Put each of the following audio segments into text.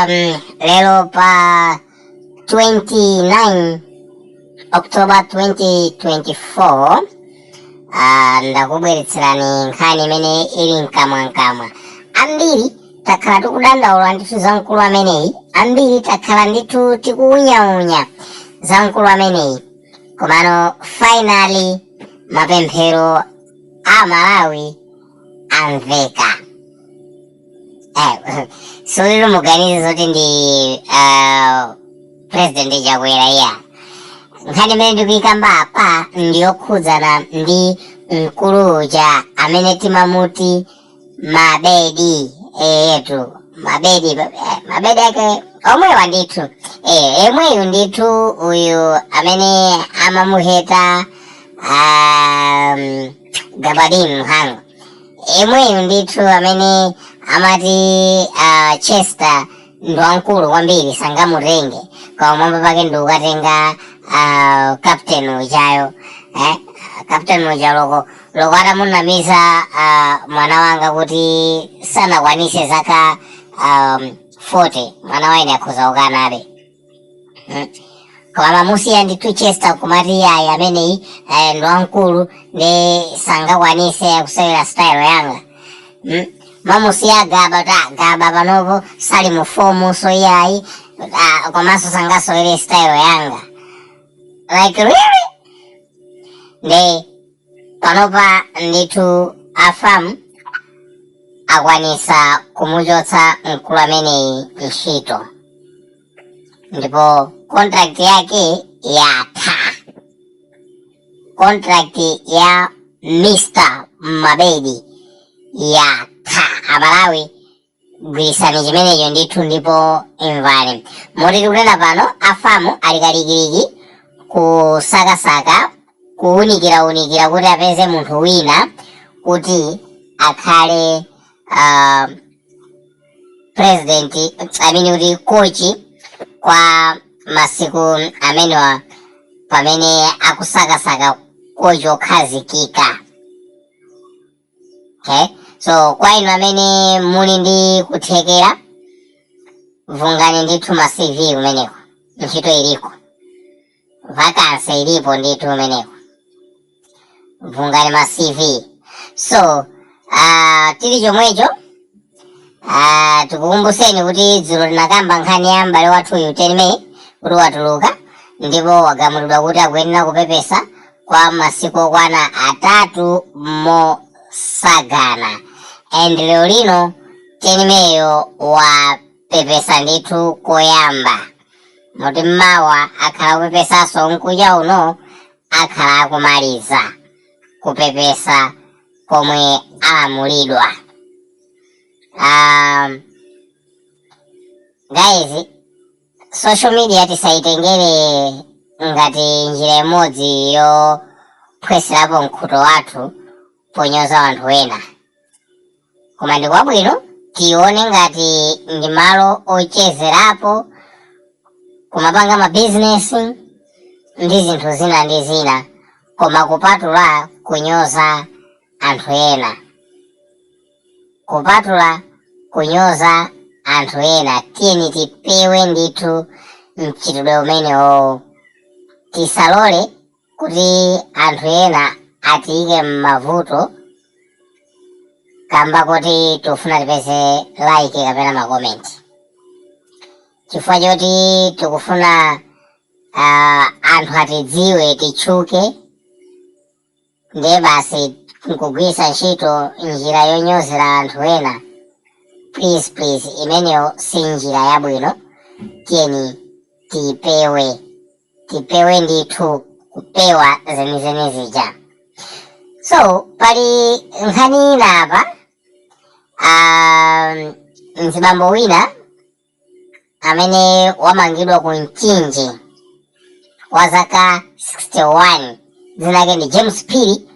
Lero pa 29 October 2024, ndakubweretserani nkhani imene ili mkamwamkamwa. Ambiri takhala tikudandaula ndithu za mkulu ameneyi, ambiri takhala ndithu tikuunyaunya za mkulu ameneyi, komano finally mapemphero a Malawi amveka. Solero muganize zoti ndi President Chakwera iya. Nkhani imene ndikuyikamba apa ndiyokhudzana ndi mkulu uja amene timamuti Mabedi eyetu, Mabedi, Mabedi ake omwewa ndithu, emweyu ndithu uyu amene amamuheta Gabadin Mhango, emweyu ndithu amene amati Chester ndi wamkulu kwambiri sangamutenge, koma mwamba pake ndi ukatenga captain ujayo, captain uja loko loko atamunamiza mwana wanga kuti sanakwanise zaka 40, mwana waine akhoza kukanabe. Koma mamusiya ndithu Chester kumati yayi, ameneyi ndi wamkulu ndi sangakwanise kusewera style yanga. Mamusiya Gaba ta Gaba panopo sali mu form, so iyayi, komanso sangasewere style yanga. Like, really? Ndi panopa ndithu a FAM akwanisa kumuchotsa mkulu ameneyi ntchito, ndipo contract yake yatha. Contract ya Mr Mabedi yatha. Amalawi, gwirisani chimenecho ndithu ndipo imvani. Moti tikunena pano a FAM ali kalikiliki kusakasaka, kuwunikira-wunikira kuti apeze munthu wina kuti akhale president, I mean kuti coach kwa masiku amenewa, pamene akusakasaka coach okhazikika. Okay, so kwa inu amene muli ndi kuthekera, vungani ndithu ma CV kumeneko, ntchito iliko, vacancy ilipo ndithu kumeneko, vungani ma CV. So tili chomwecho, tikukumbuseni kuti dzulo tinakamba nkhani ya m'bale wathuyu Tenme kuti watuluka ndipo wagamulidwa kuti akuyenera kupepesa kwa masiku okwana 3 mosagana, and lero lino Tenmeyo wapepesa ndithu koyamba, moti mmawa akhala kupepesanso, nkuja uno akhala akumaliza kupepesa komwe alamulidwa. Guys, social media tisayitengere ngati njira imodzi yophweserapo mkhuto wathu ponyoza anthu ena, koma ndi kwabwino tione ngati ndi malo ochezerapo, kumapanga mabizinesi ndi zinthu zina ndi zina, koma kupatula kunyoza anthu ena, kupatula kunyoza anthu ena, tiyeni tipewe ndithu mchitidwe umenewo. Tisalole kuti anthu ena atiyike m'mavuto kamba kuti tikufuna tipeze like kapena ma comment, chifukwa choti tikufuna anthu atidziwe, titchuke, ndiye basi nkugwiritsa ntchito njira yonyozera anthu ena. Please, please, imeneyo si njira yabwino. Tiyeni tipewe, tipewe ndithu, kupewa zenizeni zija. So pali nkhani ina apa. Mzibambo wina amene wamangidwa ku Mchinji wa zaka 61, dzina lake ndi James Phiri,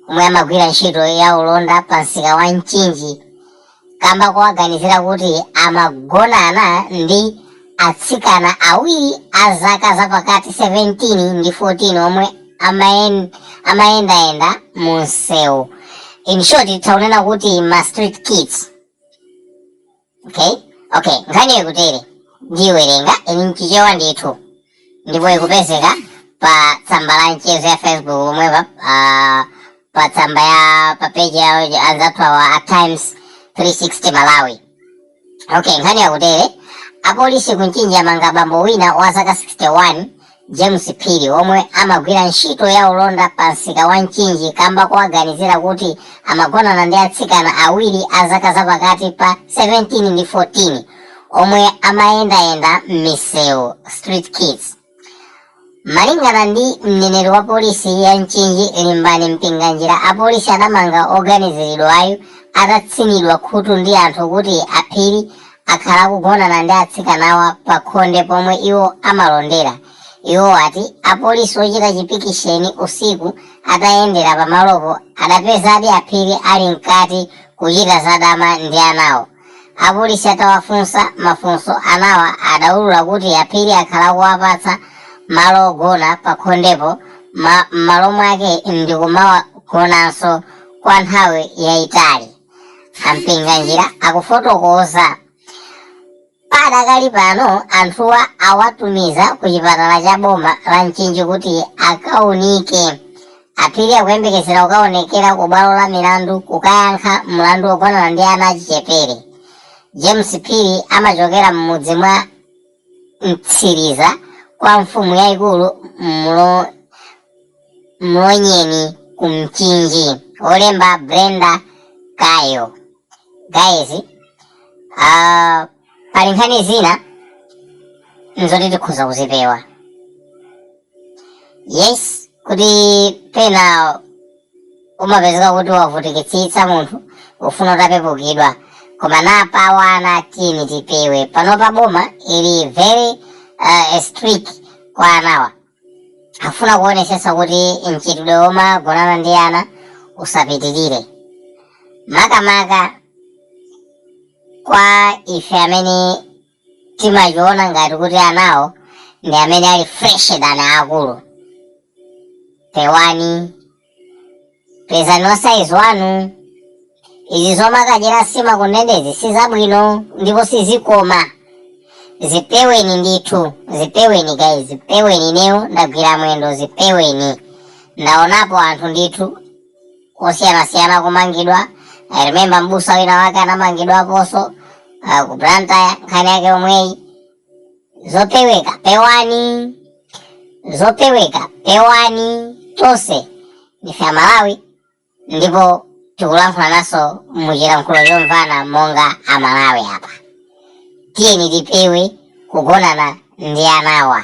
omwe amagwira ntchito ya ulonda pa msika wa Mchinji, kamba kuwaganizira kuti amagonana ndi atsikana awiri a zaka zapakati 17 ndi 14 omwe amayendayenda mu msewu. In short, taunena kuti ma street kids, okay? Okay, nkhani ikutere, ndiyiwerenga ili mchichewa ndithu ndipo ikupezeka pa tsamba la mchezo ya Facebook pomwepa, pa tsamba ya pa page ya anzathu awa a Times 360 Malawi. Okay, nkhani yakutere: apolisi ku Mchinji amanga bambo wina wa zaka 61, James Phiri, omwe amagwira ntchito ya ulonda pa msika wa Mchinji kamba kowaganizira kuti amagonana ndi atsikana awiri a zaka zapakati pa 17 ndi 14 omwe amayendayenda m'misewu, street kids. Malingana ndi mneneri wa polisi ya Mchinji, Limbani Mpinganjira, apolisi adamanga oganiziridwayo atatsinidwa khutu ndi anthu kuti aphiri akhala akugonana ndi atsikanawa pa khonde pomwe iwo amalondera. Iwo ati apolisi ochita chipikisheni usiku atayendera pamalopo adapezadi aphiri ali mkati kuchita zadama ndi anawo. Apolisi atawafunsa mafunso, anawa adaulula kuti aphiri akhala akuwapatsa malo ogona pa khondepo, m'malo mwake ndikumawagonanso kwa nthawi yayitali. Ampinganjira akufotokoza, padakali pano anthuwa awatumiza ku chipatala cha boma la Mchinji kuti akaunike. Aphiri akuyembekezera kukaonekera ku bwalo la milandu kukayankha mlandu wogonana ndi ana achichepere. James Phiri amachokera m'mudzi mwa Mtsiriza kwa mfumu yayikulu Mlonyeni ku Mchinji. Olemba, Brenda Kayo. Guys, pali nkhani zina nzoti tikhoza kuzipewa. Yes, kuti pena umapezeka kuti wavutikitsitsa munthu, ufuna utapepukidwa, koma napa wana tini tipewe. Panopa boma ili very strict kwa anawa, afuna kuonesesa kuti mchitidwe womagonana ndi ana usapitirire, makamaka kwa ife amene timachiona ngati kuti anawo ndi amene ali fresh than akulu. Pewani, pezani wa saizi wanu. Izi zomakadyera nsima kundendezi si zabwino ndipo sizikoma. Zipeweni ndithu, zipeweni guys, zipeweni. Ineyo ndagwira mwendo, zipeweni. Ndaonapo anthu ndithu osiyanasiyana kumangidwa. I remember mbusa wina wake anamangidwaponso ku Blantyre, nkhani yake yomweyi. Zopeweka, pewani. Zopeweka, pewani. Tonse ndife Amalawi ndipo tikulankhula naso muchilankhulo chomvana monga Amalawi apa. Tiyeni tipewe kugonana ndi anawa.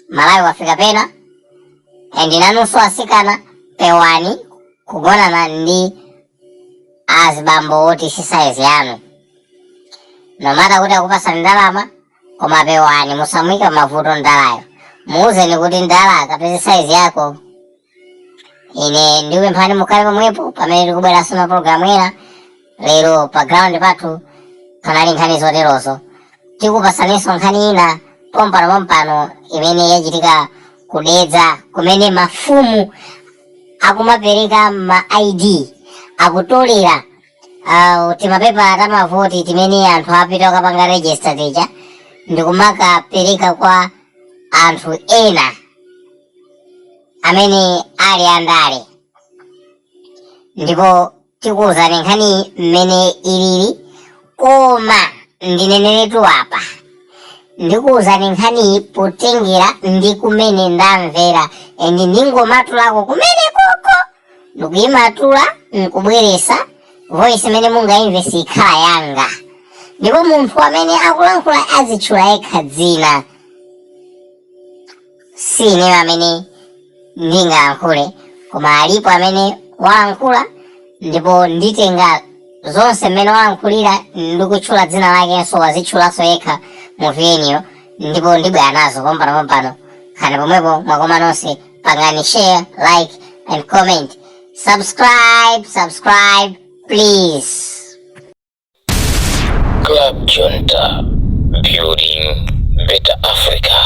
Malawi wafika pena. And nanunso asikana, pewani kugonana ndi azibambo oti si saizi yanu, no matter kuti akupasani ndalama, koma pewani, musamwike mavuto ndalayo. Muuzeni kuti ndala akapeze saizi yako. Ine ndikupemphani mukhale pomwepo pamene tikubweranso mapulogalamu ena. Lero pa ground pathu panali nkhani zoterozo. Tikupasaninso nkhani ina pompano pompano imene yachitika kudedza, kumene mafumu akumapereka ma ID, akutolera timapepala tamavoti timene anthu apita kukapanga register tija ndikumakapereka kwa anthu ena amene ali andale. Ndipo tikuwuzani nkhani mmene ilili, koma ndineneretu apa, ndikuwuzani nkhaniyi potengera ndi kumene ndamvera and ndingomatulako kumene koko, ndikuyimatula nkubweresa voice imene mungayimve sikhala yanga, ndipo munthu amene akulankhula azitchula yekha dzina, si ineyo amene ndingalankhule, koma alipo amene walankhula ndipo nditenga zonse mmene walankhulira ndikutchula dzina lakenso, wazitchulanso yekha mu VN-yo, ndipo ndibwera nazo pompano pompano. Khani pomwepo. Mwakoma nonse, pangani share, like and comment. Subscribe, subscribe please. Club Junta, building better Africa.